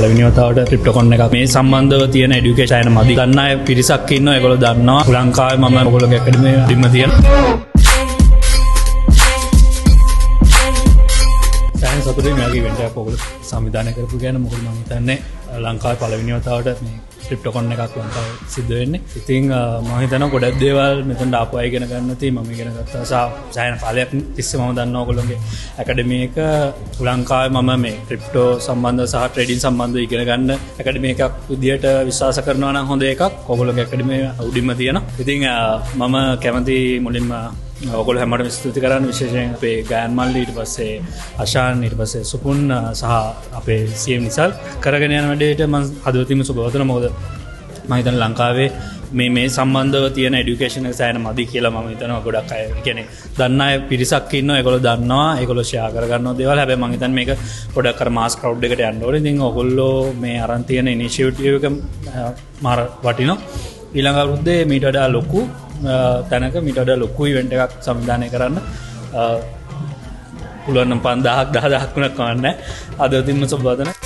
පළවෙනි වතාවට ක්‍රිප්ටෝකොන් එකක් මේ සම්බන්ධව තියෙන එඩියුකේෂන් මදි. දන්න අය පිරිසක් ඉන්නවා. ඒගොල්ලෝ දන්නවා. ලංකාවේ මම ඔයගොල්ලෝගේ ඇකඩමි ඩිම තියෙන. සෑහෙන සතුටුයි මේ වගේ ඉවෙන්ට් එකක් ඔයගොල්ලෝ සංවිධානය කරපු ගැන. මොකද මම හිතන්නේ ලංකාවේ පළවෙනි වතාවට මේ ක්‍රිප්ටෝකොන් එකක් ලංකාවේ සිද්ධ වෙන්නේ. ඉතින් මම හිතනවා ගොඩක් දේවල් මෙතනට ආපු අය ඉගෙන ගන්න තියෙයි. මම ඉගෙන ගත්තා සහ සෑහෙන කාලයක් තිස්සේ මම දන්නවා ඔයගොල්ලෝගේ ඇකඩමි එක ලංකාවේ මම මේ ක්‍රිප්ටෝ සම්බන්ධ සහ ට්‍රේඩින් සම්බන්ධව ඉගෙන ගන්න ඇකඩමි එකක් විදියට විශ්වාස කරනවා නම් හොඳ එකක්. ඔයගොල්ලෝගේ ඇකඩමි උඩින්ම තියෙනවා. ඉතින් මම කැමති මුලින්ම ඔයගොල්ලෝ හැමෝටම ස්තුති කරන්න, විශේෂයෙන් අපේ ගයන් මල්ලි, ඊට පස්සේ අශාන්, ඊට පස්සේ සුපුන් සහ අපේ සීඑම් නිසල් කරගෙන යන වැඩේට මම හදවතින්ම සුබ පතනවා. මොකද මම හිතන්නේ ලංකාවේ මේ සම්බන්ධව තියෙන එඩියුකේෂන් එක සෑහෙන මදි කියලා මම හිතනවා. ගොඩක් අය, ඒ කියන්නේ දන්න අය පිරිසක් ඉන්නවා, ඒගොල්ලෝ දන්නවා, ඒගොල්ලෝ ෂෙයා කරගන්නවා දේවල්. හැබැයි මම හිතන්නේ මේක පොඩක් අර මාස් ක්‍රවුඩ් එකට යන්න ඕනේ. ඉතින් ඔයගොල්ලෝ මේ අරන් තියෙන ඉනිෂියේටිව් එක මාර වටිනවා. ඊළඟ අවුරුද්දේ මීට වඩා ලොකු තැනක මීට වඩා ලොකු ඉවෙන්ට් එකක් සංවිධානය කරන්න පුළුවන් නම් 5000ක් 10000ක් වුණත් කමක් නැහැ. හදවතින්ම සුබ පතනවා.